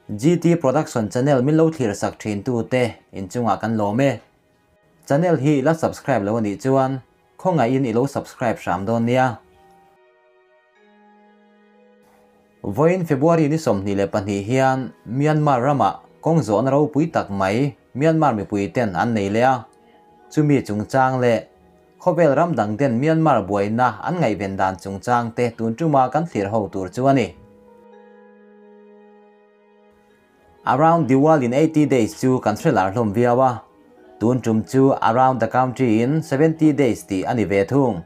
GT Production channel min lo thlir sak thin tu te inchungah kan lawm e. Channel hi la subscribe lo anih chuan khawngaihin i lo subscribe hram dawn nia. Vawiin February ni 22 hian Myanmar ramah kawng zawhna ropui tak mai Myanmar mipui ten an nei leh a. Chumi chungchang leh khawvel ram dang ten Myanmar buaina an ngaihven dan chungchang te tun tuma kan thlir ho tur chu a ni. Around the World in 80 Days chu kan hre lar hlawm viau a, tun tum chu Around the Country in 70 Days tih a ni ve thung.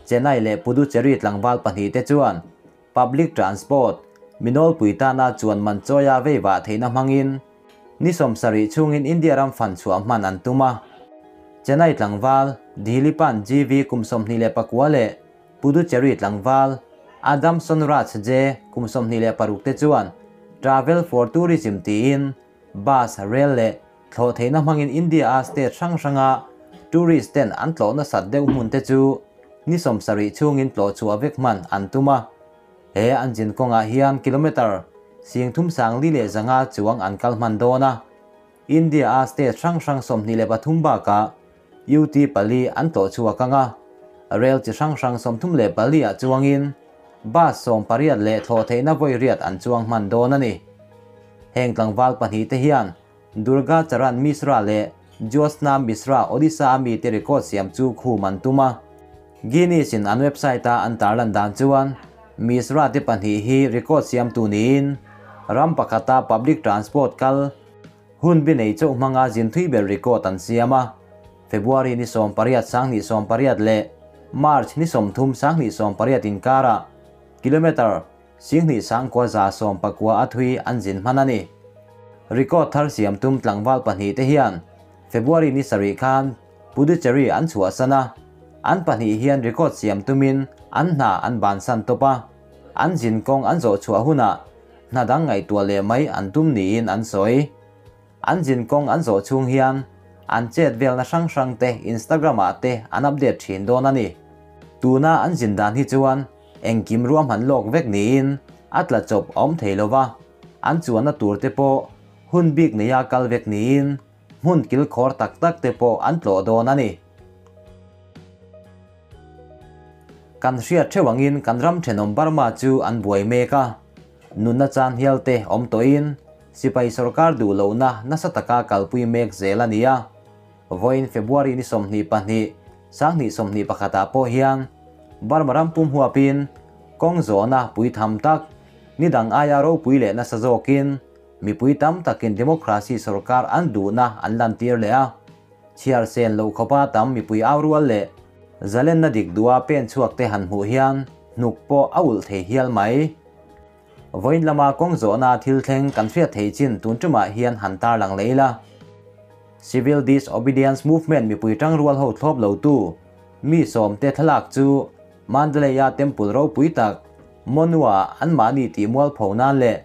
Chennai leh Puducherry tlangval pahnih te chuan public transport, minawlpui tana chuan man chawia veivah theihna hmangin ni 70 chhungin India ram fan chhuah hman an tum a. Chennai tlangval Dhilipan GV kum 29 leh Puducherry tlangval Adamson Raj J kum 26 te chuan Travel for Tourism tiin bus, rail leh thlawh theihna hmangin India a state hrang hranga tourist ten an tlawhna sat deuh hmun te chu ni 70 chhungin tlawh chhuah vek hman an tum a. He an zin kawngah hian kilometer 3500 chuang an kal hman dawn a. India a state hrang hrang 23 bakah UT pali an tlawh chhuak anga. Rail chi hrang hrang 34 ah chuangin bus 18 leh thlawh theihna vawi riat an chuang hman dawn a ni. Heng tlangval pahnih te hian Durga Charan Mishra leh Jyotsna Mishra Odisha ami te record siam chu khum an tum a. Guinness in an website a an tarlan dan chuan Mishra te pahnih hi record siam tu niin ram pakhata public transport kal hun bi nei chauh hmanga zin thui ber record an siam a. February ni 18 2018 leh March ni 30 2018 inkara kilometer 29,119 a thui an zin hman a ni. Record thar siam tum tlangval pahnih te hian February ni 7 khan Puducherry an chhuah sana. An pahnih hian record siam tumin an hna an ban san tawp a. An zin kawng an zawh chhuah hunah hna dang ngaihtuah leh mai an tum niin an sawi. An zin kawng an zawh chhung hian an chet velna hrang hrang te Instagram ah te an update thin dawn a ni. Tuna an zin dan hi chuan engkim ruam han lawk vek niin a tla chawp a awm thei lova. An chuanna tur te pawh hun bik neia kal vek niin hmun kil khawr tak tak te pawh an tlawh dawn a ni. Kan hriat theuhangin kan ram thenawm Burma chu an buai mek a. Nunna chan hial te awm tawhin sipai sarkar duh lohna nasa taka kalpui mek zel a ni a. Vawiin February ni 22 2021 ah pawh hian Burma ram pum huapin kawng zawhna pui tham tak ni dang aia ropui leh nasa zawkin mipui tam takin democracy sarkar an duhna an lan tir leh a. Chhiar sen lo khawpa tam mipui au rual leh zalenna dik dua pen chhuak te han hmuh hian hnuk pawh a ulh thei hial mai. Vawiin lama kawng zawhna thil thleng kan hriat thei chin tun tumah hian han tar lang leila. Civil Disobedience Movement mipui tang rual ho thlawp lo tu mi sawm te thlalak chu Mandalay-a temple ropui tak Monua an mahni tih mual pho nan leh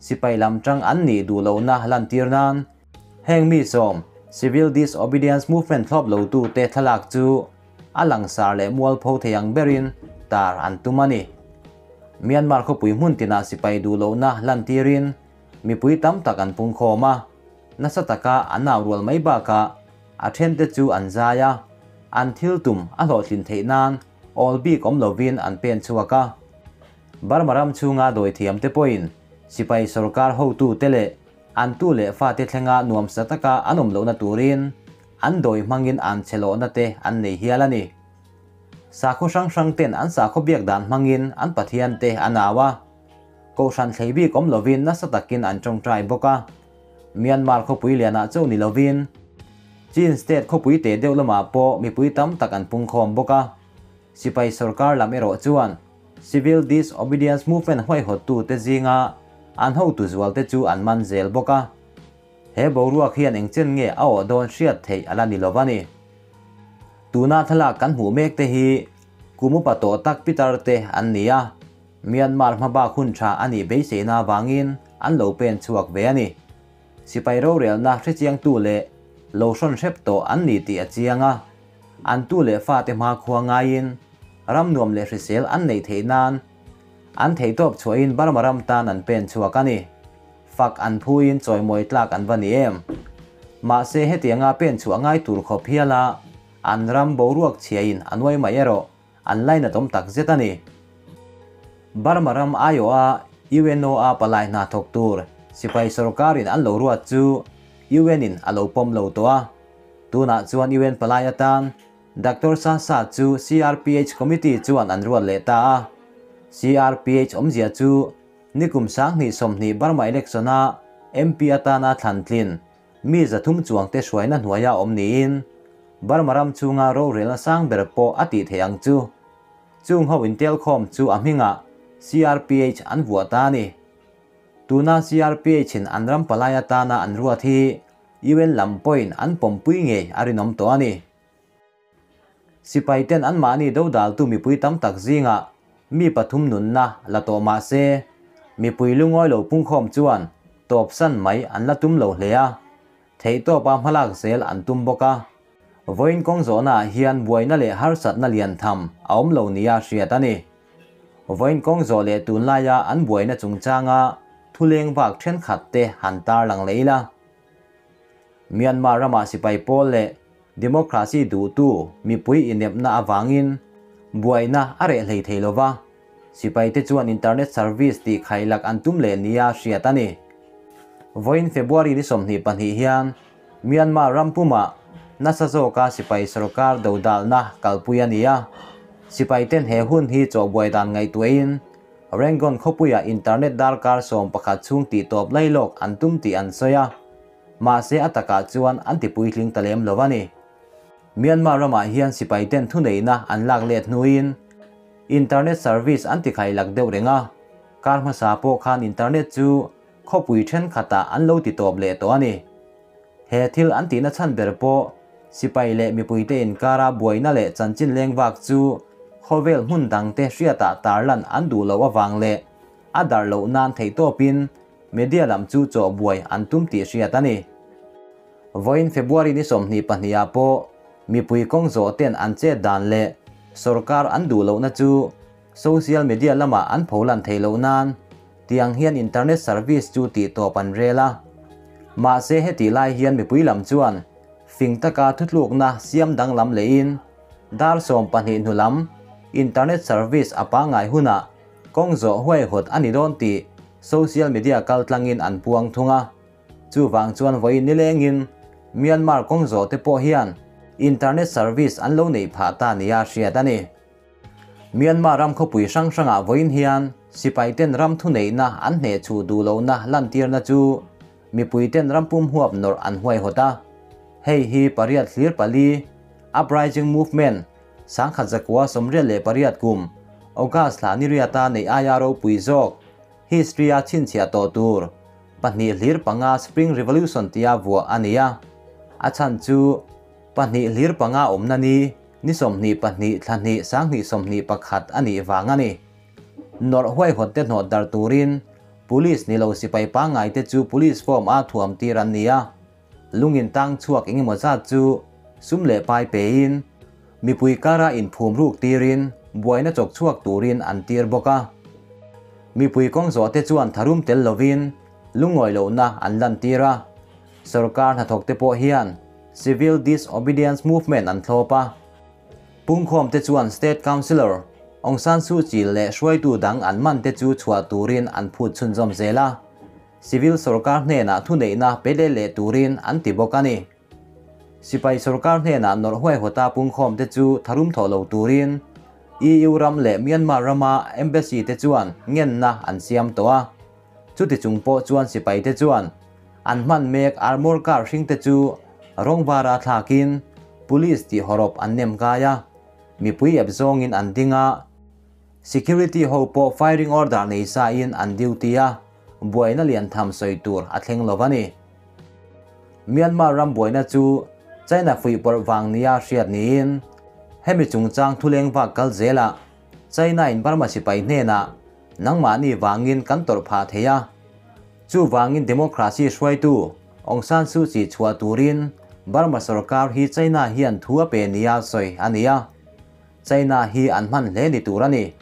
sipai lam tang an nih duh lohna lan tir nan heng mi sawm Civil Disobedience Movement thlawp lo tu te thlalak chu a langsar leh mual pho theiang berin tar an tum a ni. Myanmar khawpui hmun tina sipai duh lohna lan tirin mipui tam tak an pung khawm a. Nasa taka an au rual mai bakah a then te chu an zai a. An thil tum a hlawhtlin theih nan awl bik awm lovin an pen chhuak a. Burma ram chhunga dawi thiam te pawhin sipai sarkar hotu te leh an tu leh fa te thlenga nuam sa taka an awm lohna turin an dawi hmangin an chelawhna te an nei hial a ni. Sakhaw hrang hrang ten an sakhaw biak dan hmangin an pathian te an au a. Kohhran thlei bik awm lovin nasa takin an tawngtai bawk a. Myanmar khawpui lianah chauh ni lovin Chin state khawpui te deuh lamah pawh mipui tam tak an pung khawm bawk a. Sipai sarkar lam erawh chuan Civil Disobedience Movement huaihawt tu te zinga an hotu zual te chu an man zel bawk a. He boruak hian engchen nge a awh dawn hriat theih ala ni lova ni. Tuna thlalak kan hmuh mek te hi kumupa tawh tak Peter te an ni a. Myanmar hmabak hun tha ani beiseina wangin an lo pen chhuak ve ani. Sipai ro relna hrechiang tu leh lo hrawn hrep tawh an ni tih a chiang a. An tu leh fa te hma khua ngaiin ram nuam leh hrisel an nei theih nan an thei tawp chhuahin Burma ram tan an pen chhuak a ni. Fak an phuin chawimawi tlak an va ni em. Mahse hetianga pen chhuah ngai tur khawp hiala an ram boruak chhiain a nuai mai erawh an lainatawm tak zet a ni. Burma ram aiawha UNO a palai hna thawk tur sipai sorkarin an lo ruat chu UN in a lo pawm lo tawh a. Tunah chuan UN palai atan Doctor Sa Sa chu CRPH Committee chuan an ruat leh ta a. CRPH awmzia chu nikum 2020 Burma election a MP atana thlan tlin mi 300 chuangte hruaina hnuaia awm niin Burma ram chunga rorelna sang ber pawh a tih theih ang chu. Chung ho intel khawm chu a hminga CRPH an vuah ta ni. Tuna CRPH in an ram palai atana an ruat hi UN lam pawhin an pawmpui ngei a rinawm tawh a ni. Sipai ten an mahni do dal tu mipui tam tak zinga mi pathum nunna la tawh mah se mipui lungawi lo pung khawm chuan tawp san mai an la tum lo hle a. Thei tawp a hmalak zel an tum bawk a. Vawiin kawng zawhna ah hian buaina leh harsatna lian tham a awm lo nia hriat a ni. Vawiin kawng zawh leh tunlaia an buaina chungchanga thuleng vak thenkhat te han tarlang leh ila. Myanmar rama sipai pawl leh democracy duhtu mipui inepna avangin buaina a reh hlei thei lova. Sipai te chuan internet service tih khailak an tum leh nia hriat a ni. Vawiin February ni 22 hian Myanmar ram puma nasa zawka sipai sarkar do dalna kalpui a ni a. Sipai ten he hun hi chawhbuai dan ngaihtuahin Rangoon khawpuia internet darkar 11 chhung tih tawp lailawk an tum tih an sawi a. Mahse a takah chuan an tipuitling ta lem lo a ni. Myanmar ramah hian sipai ten thuneihna an lak let hnuin internet service an tikhailak deuh reng a. Kar hmasa pawh khan internet chu khawpui thenkhatah an lo ti tawp leh tawh a ni. He thil an tihna chhan ber pawh sipai leh mipuite inkara buaina leh chanchin leng vak chu khawvel hmun dangte hriatah tarlan an duh lo awang leh a dar loh nan thei tawpin media lam chu chawhbuai an tum tih hriat a ni. Vawiin February ni 22 ah pawh mipui kawng zawh ten an chet dan leh sarkar an duh lohna chu social media lama an pholan thei loh nan tiang hian internet service chu tih tawp an rel a. Mahse heti lai hian mipui lam chuan fing taka thutlukna siam dang lam lehin dar 12 hnu lam internet service a pangai huna kawng zawh huai hawt ani dawn tih social media kal tlangin an puang thunga. Chu wang chuan vawiin nilengin Myanmar kawng zawh te pawh hian internet service an lo nei phah ta nia hriat a ni. Myanmar ram khawpui hrang hrangah vawiin hian sipai ten ram thuneihna an hne chu duh lohna lantirna chu mipui ten ram pum huap nawrh an huai hawt a. Hei hi pariat hlir pali uprising movement 1988 kum August thla ni riata nei aia ropui zawk history a chhinchhiah tawh tur pahnih hlir panga Spring Revolution tia vuah a ni a. A chhan chu pahnih hlir panga awmna ni ni 22 thla hnih 2021 a nih wang a ni. Nawrh huai hawt te hnawt dar turin police ni lo sipai pangai te chu police form a thuam tir an ni a. Lungin tang chhuak engemaw zat chu sum leh pai pein mipui kara in phum ruk tirin buaina chawk chhuak turin an tir bawk a. Mipui kawng zawh te chuan tharum tel lovin lungawi lohna an lan tir a. Sarkar hnathawk te pawh hian Civil Disobedience Movement an thlawp a. Pungkhawm te chuan State Councillor Aung San Suu Kyi leh hruaitu dang an man te chu chhuah turin an phut chhunzawm zel a. Civil sarkar hnenah thuneihna pe le leh turin an ti bawk a ni. Sipai sarkar hnenah nawrh huai hawta pungkhawm te chu tharum thawh lo turin EU ram leh Myanmar rama embassy te chuan ngenna an siam tawh a. Chuti chung pawh chuan sipai te chuan an hman mek armor car hring te chu rawngvara thlakin police tih hawrawp an nem kai a. Mipui ep zawngin an ding a. Security ho pawh firing order nei sa in an duty a. Buaina lian tham sawi tur a thleng lo a ni. Myanmar ram buaina chu China fuihpawrh wang nia hriat niin hemi chungchang thuleng vak kal zela China in Burma sipai hnenah nangmah ni wangin kan tawrh phah thei a. Chu wangin democracy hruaitu Aung San Suu Kyi chhuah turin Burma sarkar hi China hian thu a pe nia sawi a ni a. China hi an hman hle ni tur a ni.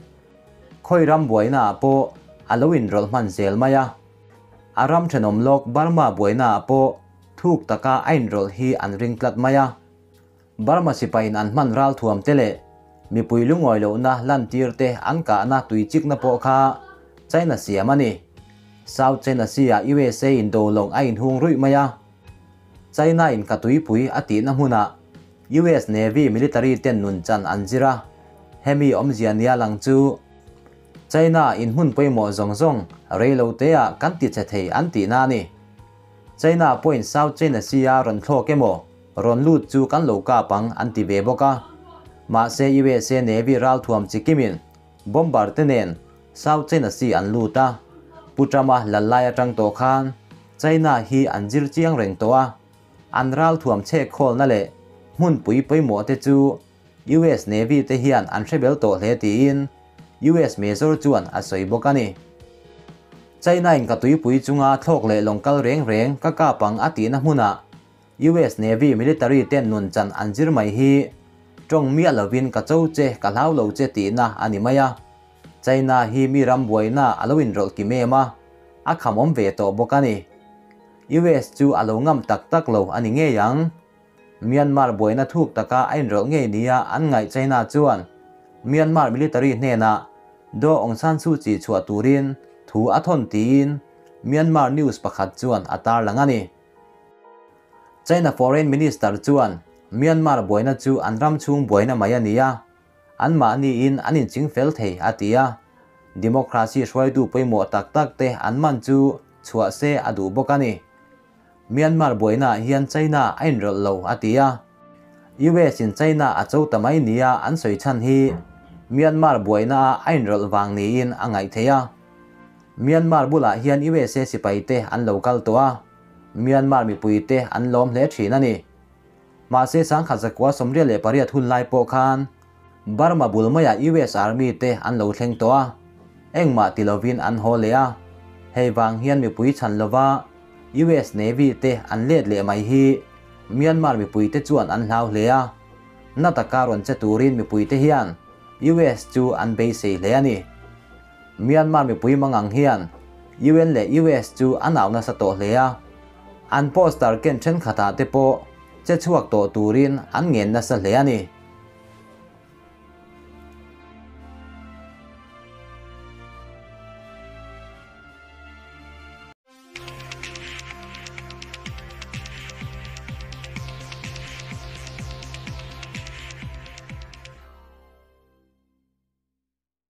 Khoi ram buaina ah pawh a lo inrawlh hman zel mai a. A ram thenawm lawk Burma buaina ah pawh thuk taka a inrawlh hi an ring tlat mai a. Burma sipaiin an hman ralthuam te leh mipui lungawi lohna lantir te an kahna tuichikna pawh kha China siam a ni. South China Sea ah USA in do lawng a inhung ruih mai a. China in ka tuipui a tihna hmunah US Navy military ten nun chan an zir a, hemi awmzia nia lang chu China in hmun pawimawh zawng zawng reilo teah kan ti che thei an tihna a ni. China pawhin South China Sea a rawn thlawk emaw rawn lut chu kan lo kap ang an ti ve bawk a. Mahse USA Navy ralthuam chikimin bomber te nen South China Sea an lut a, Pu Trump-a lal lai atang tawh khan China hi an zir chiang reng tawh a, an ralthuam chhek khawlna leh hmunpui pawimawh te chu US Navy te hian an hre bel tawh hle tiin US Major chuan a sawi bawk a ni. China in ka tuipui chunga thlawk leh lawng kal reng reng ka kap ang a tihna hmunah US Navy military ten nun chan an zir mai hi tawng miah lovin ka cho che ka hlau lo che tihna a ni mai a. China hi mi ram buaina a lo inrawlh kim em a, a khamawm ve tawh bawk a ni. US chu a lo ngam tak tak lo a ni ngei ang. Myanmar buaina thuk taka a inrawlh ngei nia an ngaih China chuan Myanmar military hnenah Daw Aung San Suu Kyi chhuah turin thu a thawn tiin Myanmar news pakhat chuan a tarlang a ni. China Foreign Minister chuan Myanmar buaina chu an ram chhung buaina mai a ni a, anmahniin an inching fel thei a ti a, democracy hruaitu pawimawh tak tak te an man chu chhuah se a duh bawk a ni. Myanmar buainaah hian China a inrawlh lo a ti a, US in China a cho ta mai nia an sawi chhan hi Myanmar buainaah a inrawlh vang niin a ngaih theih a. Myanmar bulah hian USA sipai te an lo kal tawh a, Myanmar mipui te an lawm hle thin a ni. Mahse 1998 hun lai pawh khan Burma bul maiah US Army te an lo thleng tawh a, engmah ti lovin an haw leh a. Hei vang hian mipui chhan lova US Navy te an let leh mai hi Myanmar mipui te chuan an hlau hle a, na taka rawn che turin mipui te hian US chu an beisei hle a ni. Myanmar mipui mangang hian UN leh US chu an au nasa tawh hle a, an poster ken thenkhatah te pawh che chhuak tawh turin an ngen nasa hle a ni.